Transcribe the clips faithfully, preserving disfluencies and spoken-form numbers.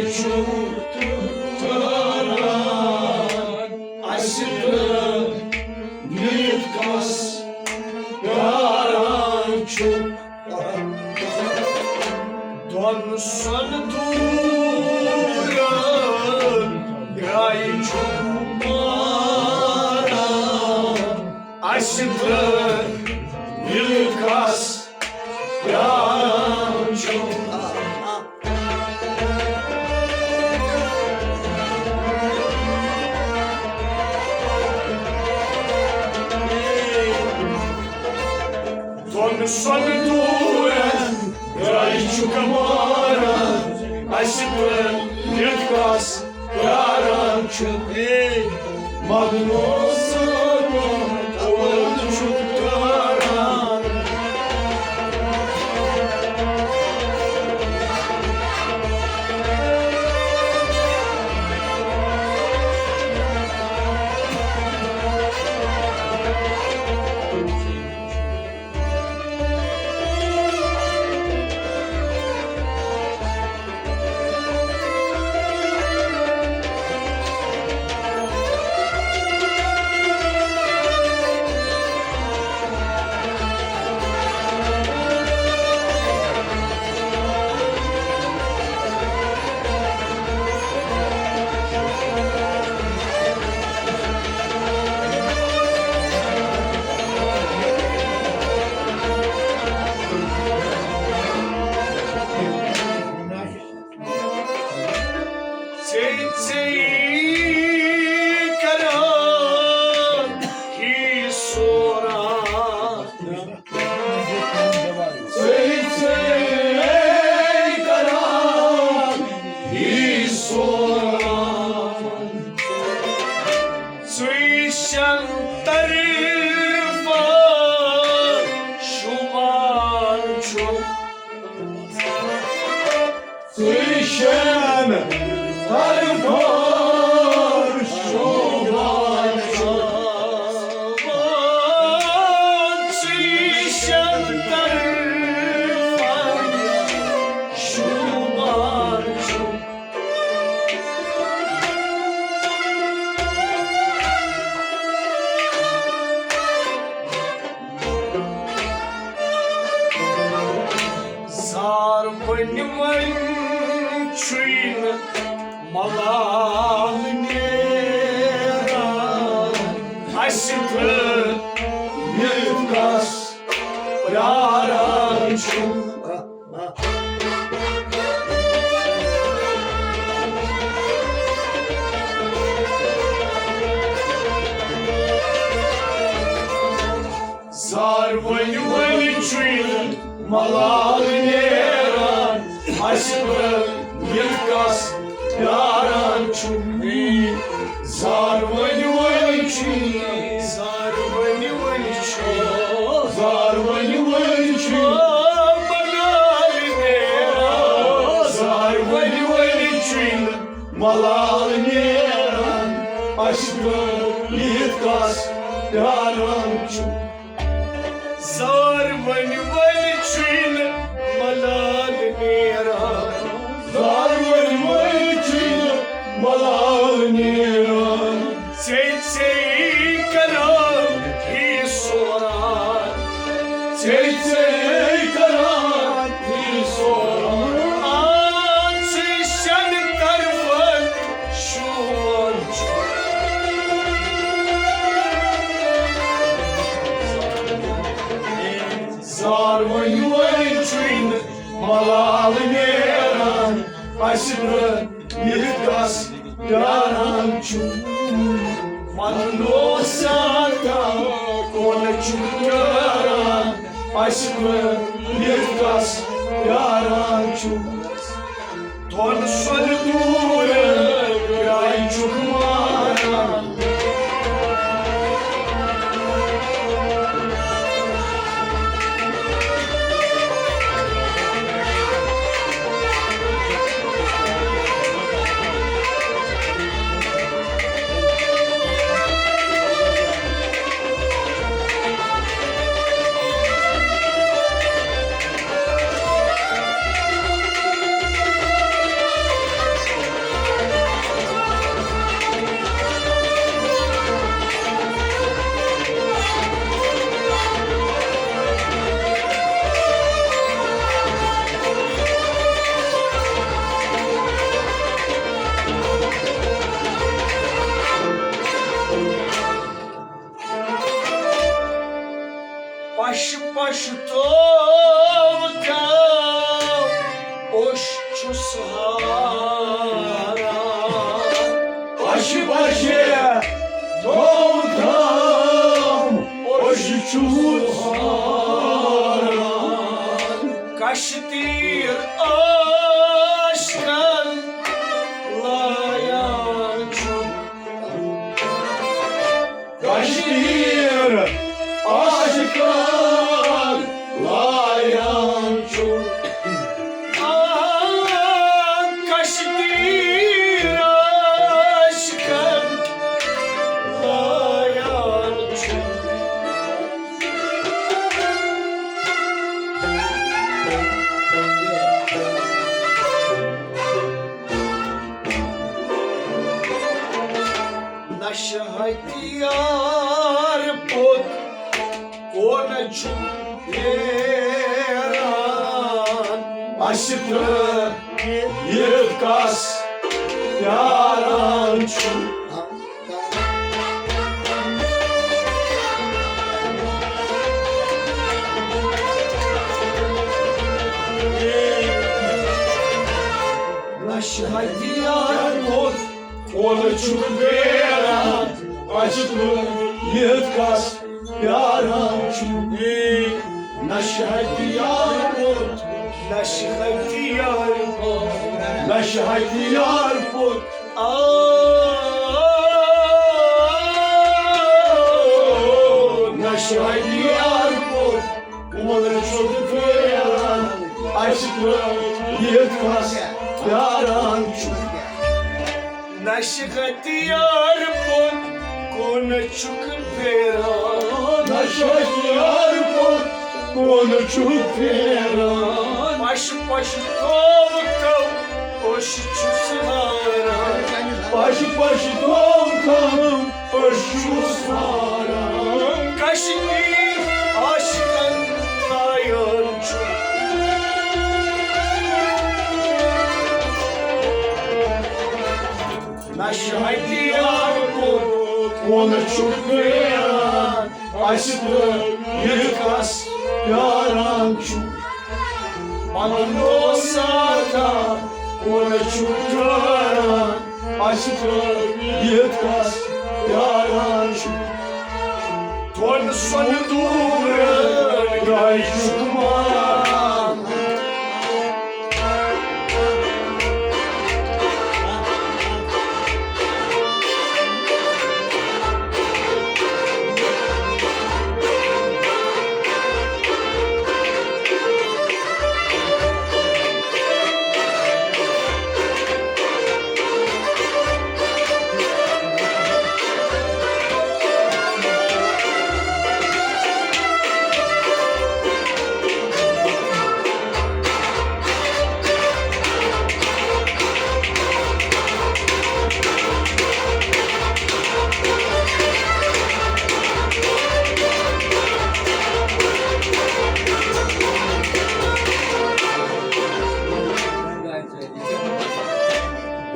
چھُ ٹھہران اَسہِ تہٕ ییٖتۍ کَس پیاران چھُ۔ دۄن سۄن دوٗرن گرٛایہِ چھُ ماران اَسہِ تہٕ ییٖتۍ کَس پیاران چھُ۔ دۄن سۄن دوٗرن گرٛایہِ چھُ ماران اَسہِ تہٕ ییٖتۍ کَس پیاران چھُ۔ مگنو سٲنۍ اول چھُ پیاران۔ ژے ژے کران ہی سوران۔ ژے ژے کران ہی سوران۔ ژٕے چھَن طرفہٕ شمار چھُ۔ ژٕے چھَن طرفہٕ شمار چھُ۔ ژٕے چھَن طرفہٕ شمار چھُ۔ زار ؤنۍ ؤنۍ چھُے نہٕ ملال نیران۔ اَسہِ تہٕ ییٚتہِ کَس پیاران چھُ۔ زار ؤنۍ ؤنۍ چھُے ملال نیران، اَسہِ پرٛژھ ییٚتہِ کَس پیاران چھُ۔ زار ؤنۍ ؤنۍ چھُے، زار ؤنۍ ؤنۍ چھُے، زار ؤنۍ ؤنۍ چھُے ملال نیران۔ زار ؤنۍ ؤنۍ چھُے ملال نیران، اَسہِ پرٛژھ ییٚتہِ کَس پیاران چھُ۔ زار ؤنۍ ؤنۍ چھُے نہٕ ملال نیران۔ زار ؤنۍ ؤنۍ چھُے نہٕ ملال نیران۔ ژے ژے کران ہی سوران۔ ژے ژے کران ہی سوران۔ آ، ژے شن طرفن شور چھُ۔ زار ؤنۍ ؤنۍ چھُے نہٕ ملال نیران، اَسہِ پرٛژھ ییٚتہِ کَس پیاران چھُ۔ وننو سا کون چھُ پیاران، اَسہِ پرٛژھ ییٚتہِ کَس پیاران چھُ۔ دۄن سۄن دوٗر گرٛایہِ چھُکھ ماران۔ تیٖر عاشقن لایان چھُ۔ کشمیر عاشقن لایان چھُ۔ آ، کشمیر عاشقن لایان چھُ۔ نشہٕ ہتھیار پوٚت کونہٕ چھُ پھیران۔ اَسہِ ترٛٲو یہِ کس پیاران چھُ۔ نشہٕ ہتھیار پوٚت کونہٕ چھُ پھیران۔ اَسہِ ترٛٲو یہِ کس پیاران چھُ۔ نشہٕ ہتھیار پوٚت۔ نشہٕ ہتھیار پوٚت۔ نشہٕ ہتھیار پوٚت۔ آ، نشہٕ ہتھیار پوٚت۔ کونہٕ چھُ پھیران۔ اَسہِ ترٛٲو یہِ کس پیاران چھُ۔ نشہٕ ہتھیار پوٚت کونہٕ چھُکھ پھیران۔ نشہٕ ہتھیار پوٚت کونہٕ چھُکھ پھیران۔ پش پش تھوو تھوو پوٚش چھُس ہاران۔ پش پش تھوو تھوو پوٚش چھُس ہاران۔ کشمیر عاشقن لایان چھُ۔ نشہٕ ہتھیار پوٚت کونہٕ چھُ پھیران۔ اَسہِ ترٛٲو یہِ کس پیاران چھُ۔ پنُن اوس سادہ کونہٕ چھُ ٹھہران۔ اَسہِ ترٛٲو یہِ کس پیاران چھُ۔ تھوٚد سۄنہٕ دوٗرن گاے چھُکھ ماران۔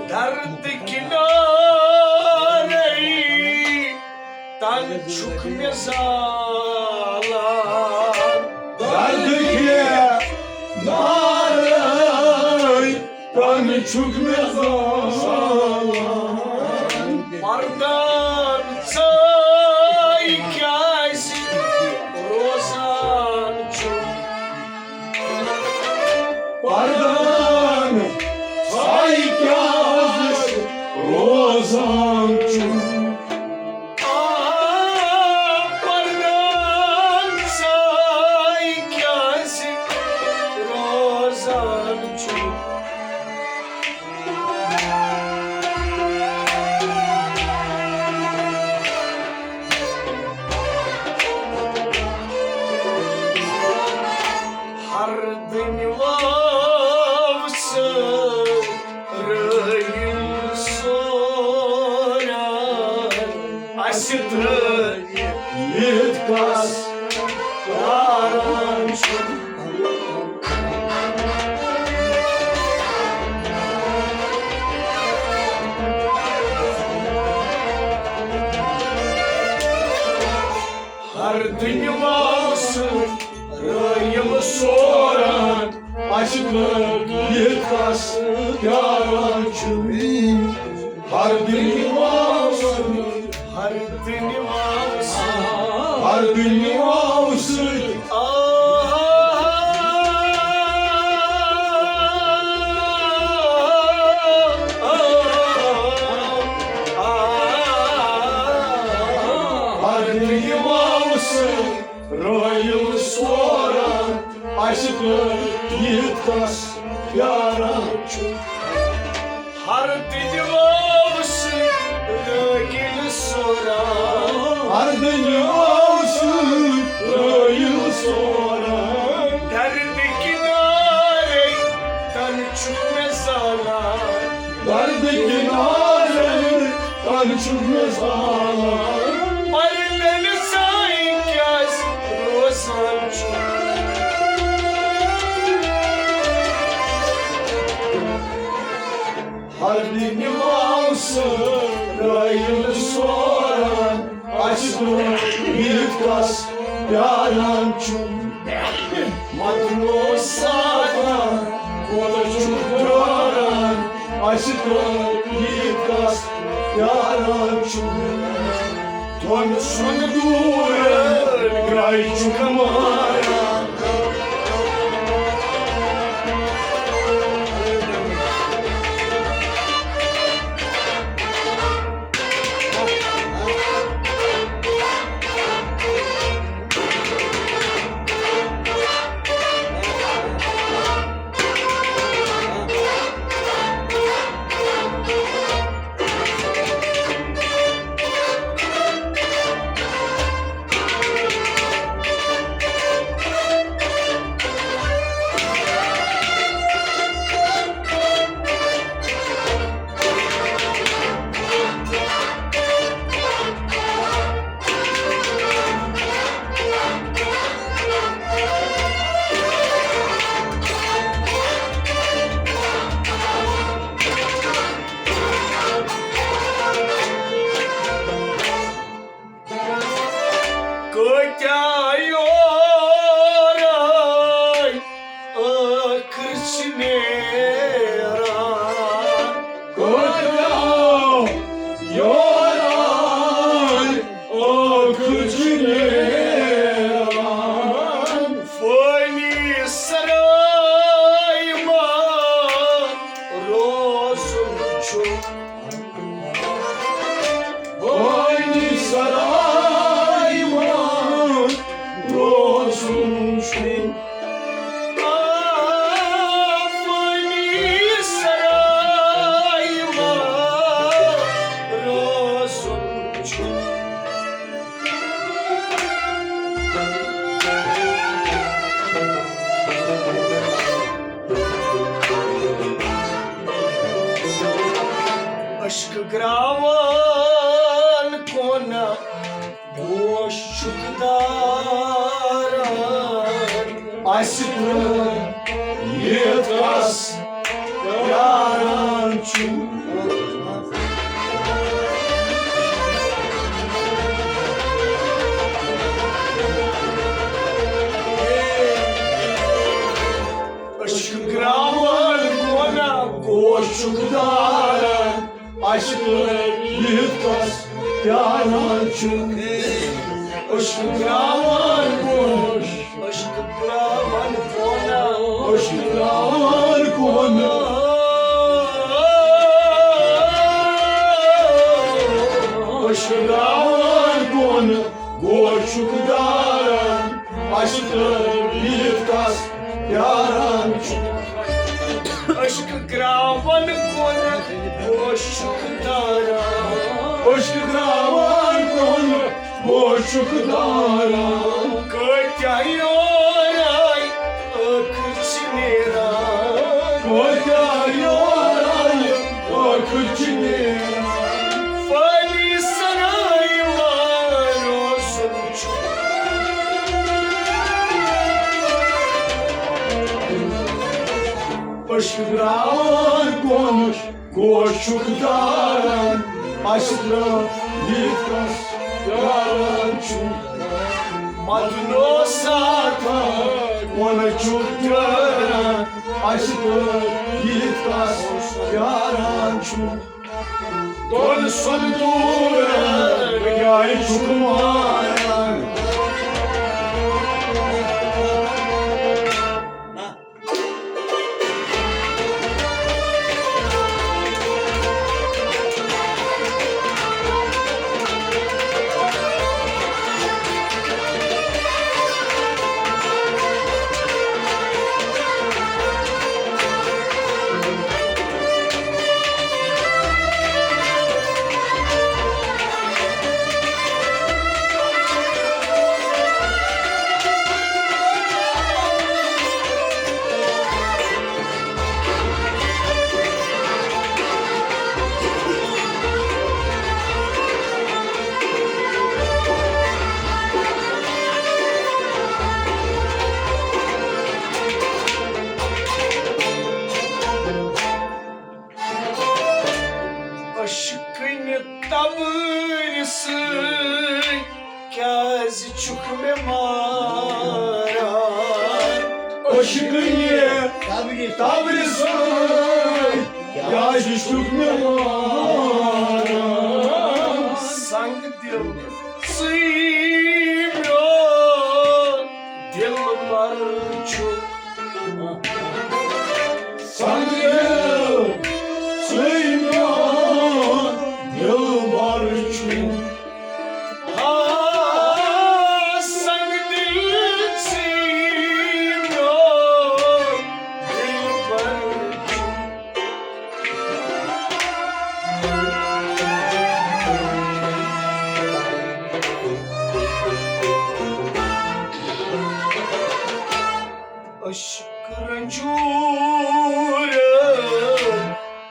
درد کنارے تن چھُکھ مےٚ زالان۔ درد کنارے تن چھُکھ مےٚ زالان۔ پردان ژے کیٛازِ روزان چھُکھ؟ پردان ژے کیٛازِ روزان چھُکھ؟ آ، پردان ژے کیٛازِ روزان چھُکھ؟ ہر دنہِ واو سۭتۍ رٲیِل سوران۔ اَسہِ ترٛٲوِتھ کس پیاران چھُ۔ ہر دنہِ واو سۭتۍ رٲیِل سوران۔ اَسہِ ترٛٲوِتھ کس پیاران چھُ۔ ہر دنہِ واو سۭتۍ۔ ہر دنہِ واو سۭتۍ۔ ہر دنہِ واو سۭتۍ۔ آ۔ دِنہِ واو سۭتۍ رٲگِل سوران۔ ہر دِنہِ واو سۭتۍ رٲگِل سوران۔ دردِ کِنارے تن چھُ مےٚ زالان۔ دردِ کِنارے تن چھُ مےٚ زالان۔ پردن سان کیٛازِ روزان چھُ؟ ہر دِنہِ واو سۭتۍ رٲیِل سوران، اَسہِ تُل ییٖتۍ کَس پیاران چھُ۔ مَدنو سادان، کوتاہ چھُ پیاران، اَسہِ تُل ییٖتۍ کَس پیاران چھُ۔ تۄہہِ سُنٛد دوٗر گرٛاے چھُ ماران۔ کۭتیٛاہ یورے ٲخٕر چھِ نیران۔ کۭتیٛاہ یورے ٲخٕر چھِ نیران۔ فٲنی سرٲے ما روزُن چھُ۔ وٲنی سرٲے منٛز روزُن چھُ۔ آ، وٲنی سرٲے منٛز روزُن چھُ۔ اشک گراوان کونہ گوش چھُکھ داران۔ اسہِ ترٲے یتھ کس پیاران چھُ۔ اشک گراوان کونہ گوش چھُکھ داران۔ اسہِ ترٲے یتھ کس پیاران چھُ۔ اشک گراوان کونہ۔ اشک گراوان کونہ۔ اشک گراوان کونہ۔ اشک گراوان کونہ۔ گوش چھُکھ داران۔ اسہِ ترٲے یتھ کس پیاران چھُ۔ اشک گراوان کونہ گوش چھُکھ داران۔ اشک گراوان کونہ گوش چھُکھ داران۔ کۭتیٛاہ یورے ٲخٕر چھِ نیران۔ کۭتیٛاہ یورے ٲخٕر چھِ نیران۔ فٲنی سرٲے ما روزُن چھُ۔ اشک گراوان کونہ گوش چھُکھ داران۔ اسہِ ترٲے یتھ کس پیاران چھُ۔ مدنو ساتھ کونہ چھُکھ پیاران۔ اسہِ ترٲے یتھ کس پیاران چھُ۔ دۄن سُنٛد دوٗر گرٛاے چھُکھ ماران۔ عشقٕنہِ تبرِ سۭتۍ کیٛازِ چھُکھ مےٚ ماران؟ عشقٕنہِ تبرِ سۭتۍ کیٛازِ چھُکھ مےٚ ماران؟ سنگ دل ژٕے میون دلبر چھُکھ۔ سنگ دل ژٕے میون دلبر چھُکھ۔ آ، سنگ دل ژٕے میون دلبر چھُکھ۔ عشق رنجور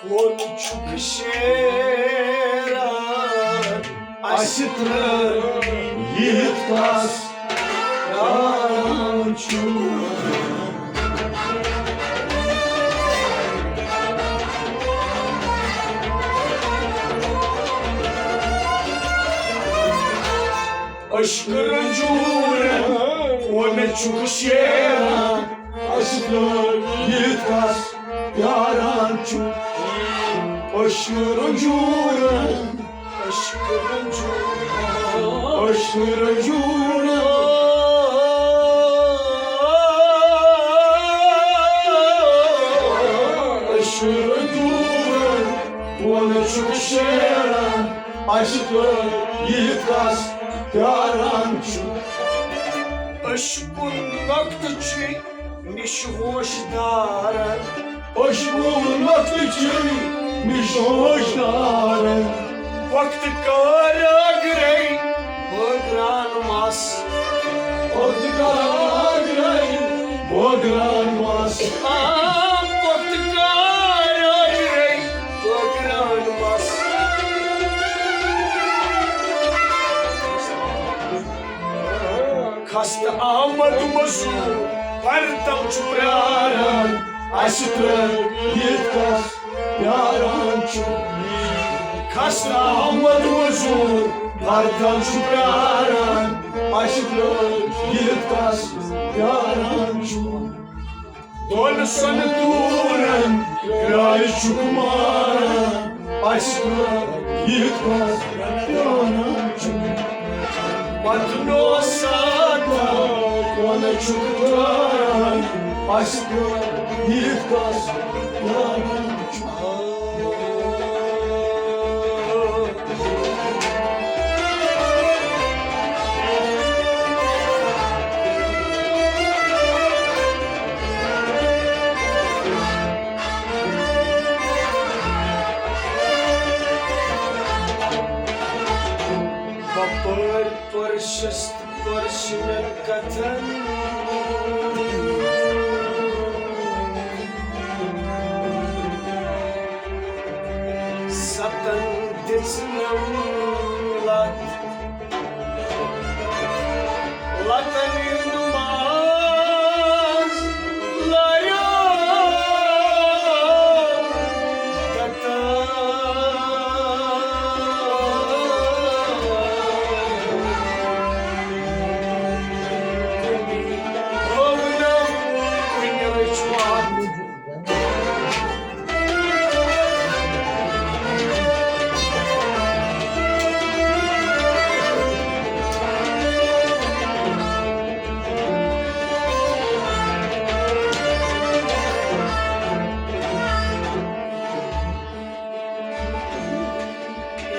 کون چھُکھ شیران؟ اَسہِ ترٛٲوِتھ کَس پیاران چھُکھ؟ عشق رنجورن کون چھُکھ شیران؟ اَسہِ ترٛٲوِتھ کَس پیاران چھُکھ؟ عشق رنجورن، عشق رنجورن، عشق رنجورن، عشق رنجورن کون چھُکھ شیران؟ اَسہِ ترٛٲوِتھ کَس پیاران چھُکھ؟ عشقُن وقت چھُے نِش ہوش دارن۔ عشقُن وقت چھُے نِش ہوش دارن۔ وقت کر اگرے بٲگران مَس۔ وقت کر اگرے بٲگران مَس۔ آ، وقت کر اگرے بٲگران مَس۔ خستہٕ آمد مزور پردم چھُ پیاران، اَسہِ ترٛٲوِتھ کَس پیاران چھُکھ؟ خستہٕ آمد مزور پردم چھُ پیاران، اَسہِ ترٛٲوِتھ کَس پیاران چھُکھ؟ دۄن سۄنہٕ دوٗرن کرٛایہِ چھُکھ ماران، اَسہِ ترٛٲوِتھ کَس پیاران چھُکھ؟ پتنو ساتا کون چھُکھ ترٛاران، اَسہِ ترٛٲوِتھ کَس پیاران چھُکھ؟ بپٲرۍ پٔرشس تہٕ پٔرشِمٮ۪ن کتھن۔ ستن دِژنم لتھ، لتن ہُنٛد ماز لارٮ۪و۔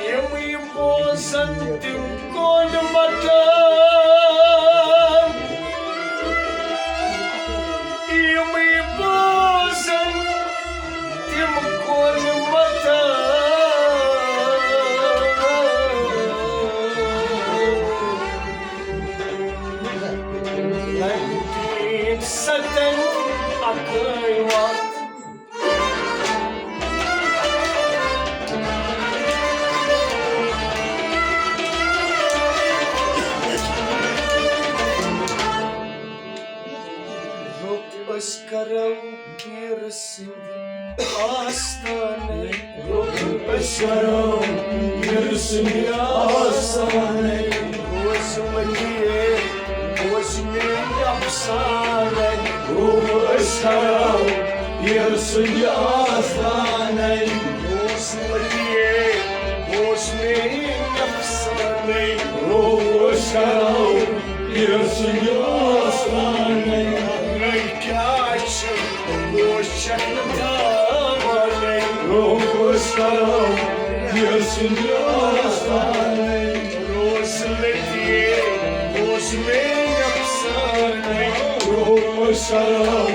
یِمٕے بوزن تِم کون متن، یِمٕے بوزن تِم کون متن۔ لگہِ ستن اکٲے وتھ۔ أسۍ کرو پیر سٕنٛدِ آستانٕے۔ بوز مٔدیے، بوز میٲنۍ افسانَے۔ روح أسۍ کرو پیر سٕنٛدِ آستانٕے۔ بوز مٔدیے، بوز میٲنۍ افسانَے۔ روح أسۍ کرو پیر سٕنٛدِ آستانٕے۔ نَے کیٛاہ چھِ، بوز چھَکھ نہٕ تھاوانَے۔ روح أسۍ کرو پیر سٕنٛدِ آستانٕے۔ روز لٔتی، بوز میٲنۍ افسانَے۔ روح أسۍ کرو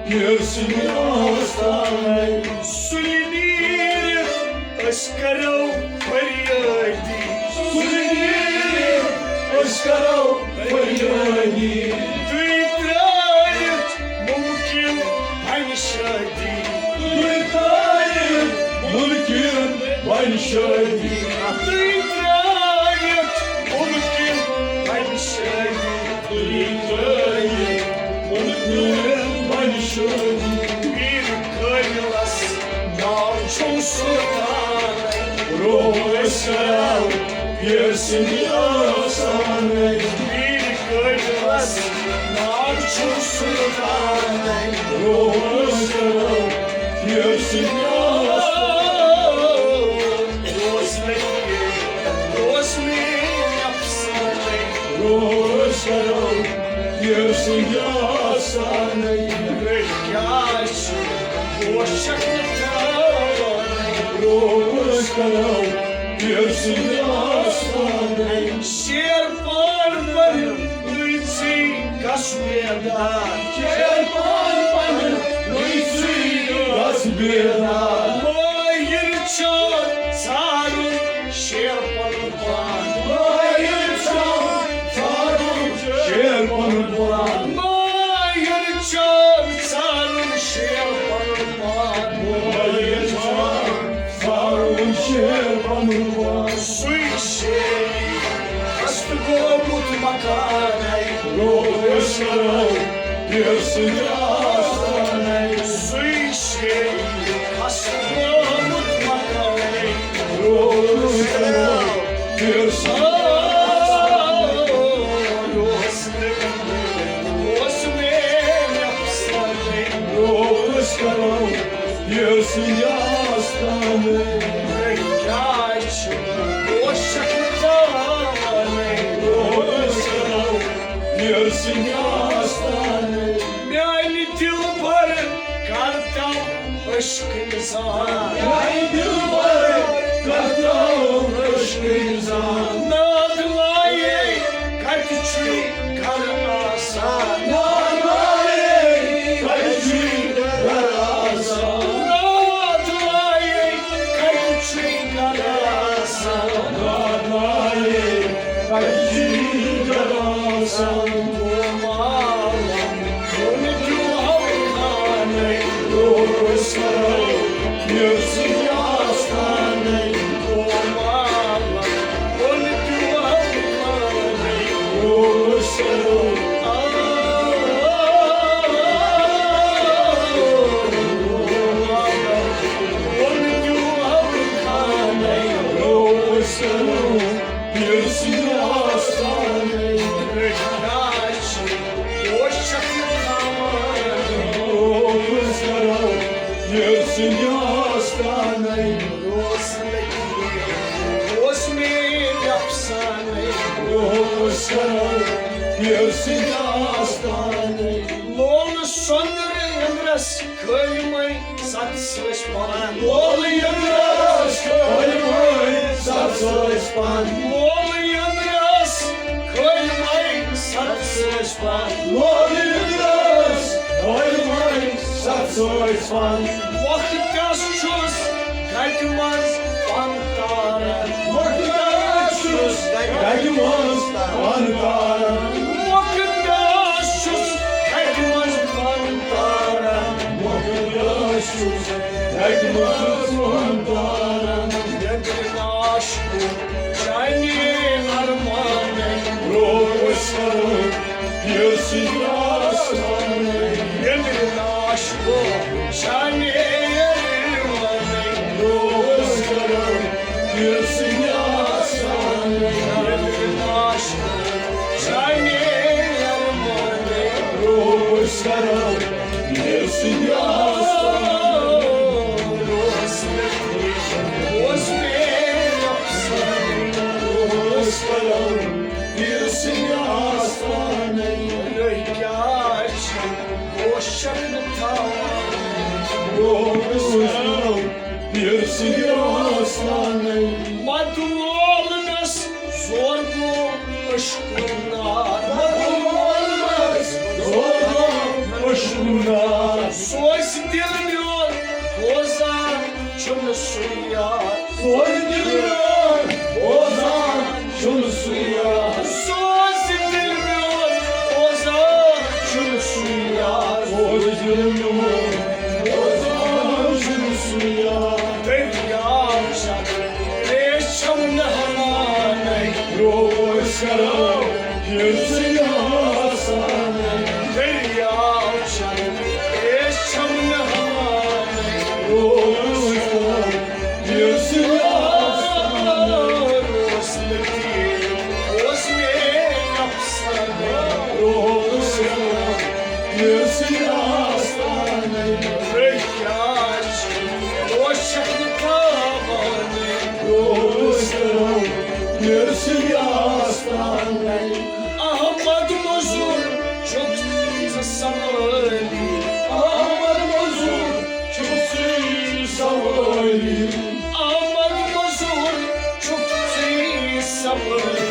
پیر سٕنٛدِ آستانٕے۔ سُلہِ نیٖرِتھ أسۍ کرو فریٲدی۔ سُلہِ نیٖرِتھ أسۍ کرو فریٲدی۔ تُہۍ ترٛٲوِتھ مُمکِن بنہِ شٲدی۔ تُہۍ ترٛٲوِتھ مُمکِن بنہِ شٲدی۔ تُہۍ ترٛٲوِتھ مُمکِن بنہِ شٲدی۔ تُہۍ ترٛٲوِتھ مُمکِن بنہِ شٲدی۔ پیٖر کٲمِلَس ناو چھُم سُلطان۔ روح أسۍ کرو پیر سٕنٛدِ آستانٕے۔ پیٖر کٲمِلَس ناو چھُم سُلطان۔ روح أسۍ کرو پیر سٕنٛدِ آستانٕے۔ روز لٔگۍ، روز میٲنۍ افسانَے۔ روح أسۍ کرو پیر سٕنٛدِ آستانٕے۔ کیٛاہ چھُ، بوز چھَکھ نہٕ تھاوانَے۔ روح أسۍ کرو پیر سٕنٛدِ آستانٕے۔ شیر پان پَنُن نُے ژٕے گژھ بیدار۔ شیر پان پَنُن نُے ژٕے گژھ بیدار۔ مٲہِر چھُ ژھارُن شیر پَنُن پان۔ مٲہِر چھُ ژھارُن شیر پَنُن پان۔ مٲہِر چھُ ژھارُن شیر پَنُن پان۔ مٲہِر چھُ ژھارُن شیر پَنُن پان۔ سُے شیر ہست گوٚمُت مکانَے۔ روح أسۍ کرو پیر سٕنٛدِ آستانَے۔ سُے شیر ہست گوٚمُت مکانَے۔ روح أسۍ کرو پیر سٕنٛدِ آستانَے۔ روز لٔگۍ، بوز میٲنۍ افسانَے۔ روح أسۍ کرو پیر سٕنٛدِ آستانٕے۔ کیٛاہ چھُ، بوز چھَکھ نہٕ تھاوانَے۔ روح أسۍ کرو پیر سٕنٛدِ آستانٕے۔ میانہِ دِلبر کر تو عشق نظام۔ میانہِ دِلبر کر تو عشق نظام۔ ناد لایے کتہِ چھُے گرٕ آسان۔ ناد لایے کتہِ چھُے گرٕ آسان۔ ناد لایے کتہِ چھُے گرٕ آسان۔ ناد لایے کتہِ چھُے گرٕ آسان۔ او مالا، ووٚن دیو ہمکانَے۔ روز کرو پیر سٕنٛدِ آستانَے۔ او مالا، ووٚن دیو ہمکانَے۔ روز کرو۔ آ، او مالا، ووٚن دیو ہمکانَے۔ روز کرو پیر سٕنٛدِ آستانَے۔ کیٛاہ چھُ، بوز چھَکھ نہٕ تھاوانَے۔ روز کرو پیر سٕنٛدِ آستانَے۔ روز لٔگۍ، بوز میٲنۍ افسانَے۔ روز کرو پیر سٕنٛدِ آستانَے۔ لولہٕ سۄنٛدرٕ أنٛدرَس کھٲلۍ مَے ستھ سۭتۍ پان۔ لولہٕ أنٛدرَس کھٲلۍ مَے ستھ سۭتۍ پان۔ لولہٕ أنٛدرَس کھٲلۍ مَے ستھ سۭتۍ پان۔ لولہٕ أنٛدرَس کھٲلۍ مَے ستھ سۭتۍ پان۔ وقتَس چھُس گَتہِ منٛز پَن تاران۔ وقتَس چھُس گَتہِ منٛز پَن تاران۔ وقتَس چھُس گَتہِ منٛز پَن تاران۔ وقتَس چھُس گَتہِ منٛز پَن تاران۔ لیٚدرِ ناش گوٚو چانہِ ارمانٕے۔ روز کرو پیر سٕنٛدِ آستانٕے۔ لیٚدرِ ناش گوٚو چانہِ ارمانٕے۔ روز کرو پیر سٕنٛدِ آستانٕے۔ پیر سٕنٛدِ آستانٕے۔ چانے ارمانٕے۔ روز کرو پیر سٕنٛدِ آستانٕے۔ روز کرو۔ اوس مےٚ افسانٕے۔ روز کرو پیر سٕنٛدِ آستانٕے۔ نٔے کیٛاہ چھِ پوشک نہٕ تھاوان۔ روز کرو پیر سٕنٛدِ آستانٕے۔ مدٕ وولنس زور گوٚو عشقُک نار۔ مدٕ وولنس زور گوٚو عشقُک نار۔ سوز دِل میون بوزان چھُنہٕ سُہ یار۔ سوز دِل میون بوزان چھُنہٕ سُہ یار۔ سوز دِل میون بوزان چھُنہٕ سُہ یار۔ سوز دِل میون بوزان چھُنہٕ سُہ یار۔ دٔریاو چھَنہٕ ترٛیش چھَم نہٕ ہٮ۪وانَے۔ روز کرو پیر سٕنٛدِ آستانٕے۔ دٔریاو چھَنہٕ ترٛیش چھَم نہٕ ہٮ۪وانَے۔ روز کرو پیر سٕنٛدِ آستانٕے۔ روز نہٕ تیٖر، اوس مےٚ نفسانٕے۔ روز کرو پیر سٕنٛدِ آستانٕے۔ تُہۍ کیٛاہ چھِو پوشک تھاوانٕے؟ روز کرو پیر سٕنٛدِ آستانٕے۔ احمد مزور چھُکھ ژٕ سوٲری۔ احمد مزور چھُکھ ژٕ سوٲری۔ احمد مزور چھُکھ ژٕ سوٲری۔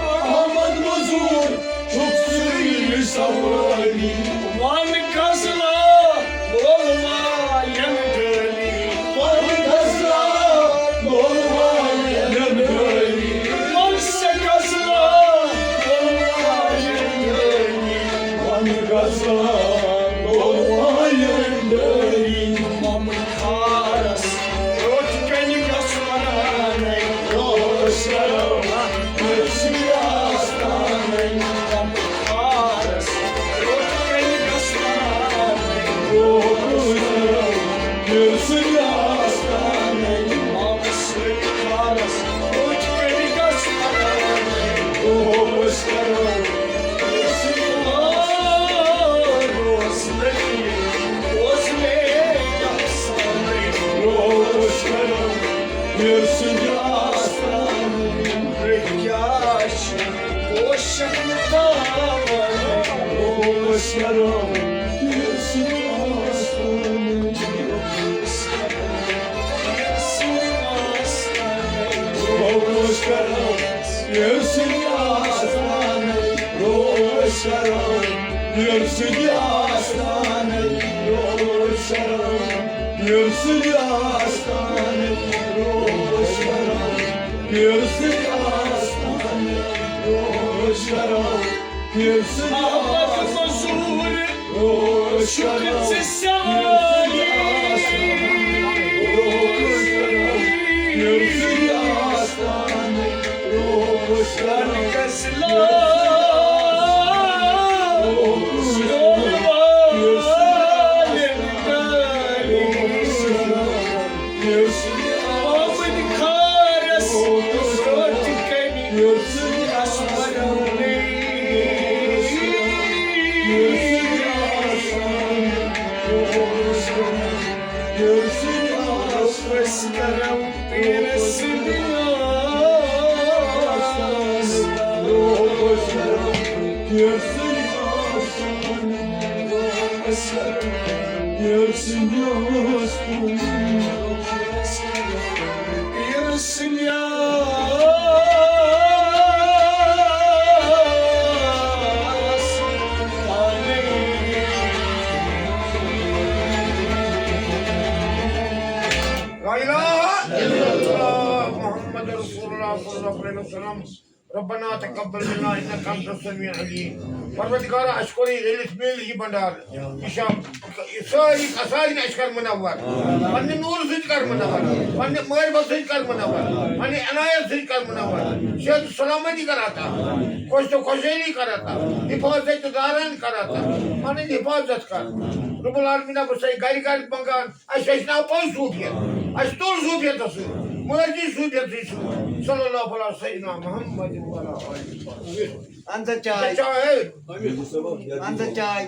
احمد مزور چھُکھ ژٕ سوٲری۔ وَن غزلا لولوایَن گٲلی۔ وَن غزلا لولوایَن گٲلی۔ وَن سا غزلا لولوایَن گٲلی۔ وَن غزلا لولوایَن گٲلی۔ مامہٕ خارس روٚٹ کنہِ گژھٕ ونانے۔ روز کرو پیر سٕنٛدِ آستانٕے۔ مامہٕ خارس روٚٹ کنہِ گژھٕ ونانے۔ روز کرو پیر سٕنٛدِ آستانٕے۔ مامہٕ سٕنٛدِ خارس روٚٹ کنہِ گژھٕ ونانے۔ روز کرو پیر سٕنٛدِ آستانٕے۔ روز لگی، روز مےٚ یَپسانٕے۔ روز کرو پیر سٕنٛدِ آستانٕے۔ کیٛاہ چھِ پوشک تھاوان؟ روز کرو پیر سٕنٛدِ آستانٕے۔ روز کرو پیر سٕنٛدِ آستانٕے۔ روز کرو پیر سٕنٛدِ آستانٕے۔ روز کرو پیر سٕنٛدِ آستانٕے۔ روز کرو پیر سٕنٛدِ آستانٕے۔ روز کرو پیر سٕنٛدِ آستانٕے۔ روز کرو پیر سٕنٛدِ آستانٕے۔ روز کرو پیر سٕنٛدِ آستانٕے۔ روز کرو أسۍ کرو پیر سٕنٛدِ آستان۔ پیر سٕنٛدِ آستان۔ پیر سٕنٛدِ آستان۔ لا إله إلا الله محمد رسول الله صلى الله عليه وسلم. ربنا تقبل منا إنك أنت السميع العليم. پروردگارا، اَسہِ کوٚر یہِ رٔلِتھ میٖلِتھ یہِ بنڈار۔ یہِ چھا، یہِ سٲری، سارنٕے اَسہِ کر منور۔ پننہِ نوٗرٕ سۭتۍ کر منور۔ پننہِ معرفت سۭتۍ کر منور۔ پننہِ عنایت سۭتۍ کر منور۔ صحت و سلامتی کر عطا۔ خوش تہٕ خۄشحٲلی کر عطا۔ حفاظت تہٕ داران کر عطا۔ پنٕنۍ حفاظت کر۔ رب العالمین، بہٕ چھُسے گرِ گرِ منٛگان۔ اَسہِ ہیٚچھناو پوٚز صوٗفیت۔ اَسہِ توٚر صوٗفیتس سۭتۍ۔ مٲرۍ تہِ صوٗفیتسٕے سۭتۍ۔ صلی اللہ علیہ سیدنا محمد وعلی آلہ وصحبہ۔ اہن سا چاے۔ چاے۔ اہن سا چاے۔